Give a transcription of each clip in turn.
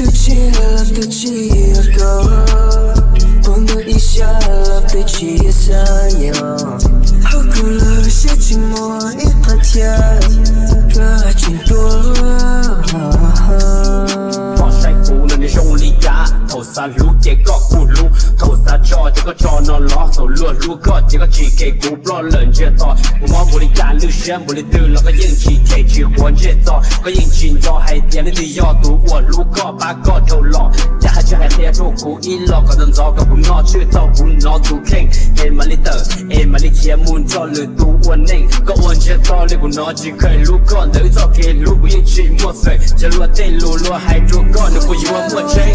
Twb tsis yog, twb tsis yog koj, pom ntawm ib sab los twb tsis yog xab yog. Hauv kuv lub siab tsis muaj ib qho thiab, koj tseem tuaj. Koj saib kuv no nws zoo li cas, thaum xav hlub ces koj kuj hlub, thaum xav tso ces koj tso no los, thaum luag hlub koj ces koj tsis khes kuv ploj lawm ntsiag to. Kuv mob npaum li cas, lwj siab npaum li twg los koj yeej tsis khes tsis quav ntsej txog, koj yeej tsis nco hais tias leej twg yog tus uas hlub koj pab koj dhau los. Cas hais tsis hais qhia rau kuv ib los kom tau ntxov kom kuv noj tswj tau kuv hnov tus kheej, es mam li tawm es mam li khiav mus nrog lwm tus ua neej. Koj ua ntsiag to li kuv hnov tsis kheev hlub koj ntawm wb txoj kev hlub kuv yeej tsis muaj feem, yog luag tej lus luag hais rau koj nws puas yuav muaj tseeb.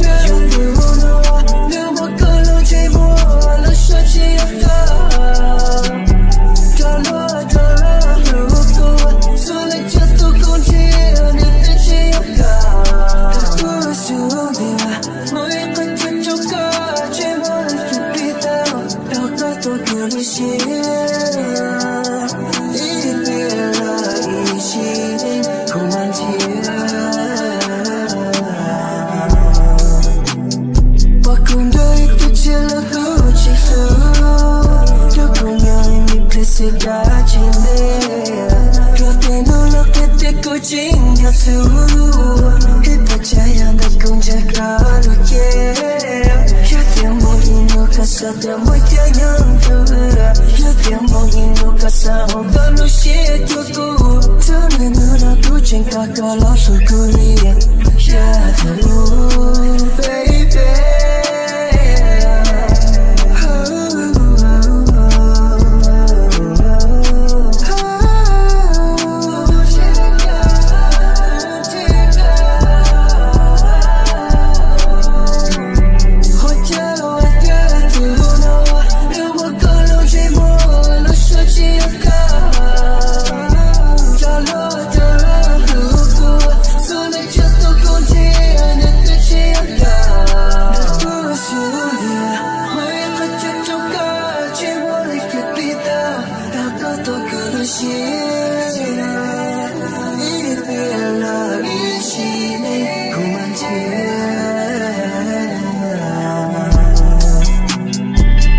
Pom kuv nrog ib tug tshiab los kuv tsis hlub, rau kuv nyob ib me pliag xwb kav tsis ntev, luag tej hnub luag qhia tias kuv tseem yog txhua, ib puas tsav yog ntawm kuv ntshaw koj lub cev. Yog tias muaj ib hnub koj xav tias muaj cov nyob rau wb, yog tias muaj ib hnub koj xav ua koj lub siab rau kuv, txog niaj hnub no kuv tseem tos koj los hlub kuv li yog tus baby.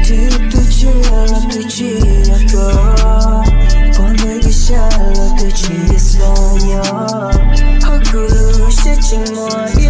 Twb tsis yog los twb tsis yog koj, pom ntawm ib sab los twb tsis yog xab yog. Hauv kuv lub siab tseem muaj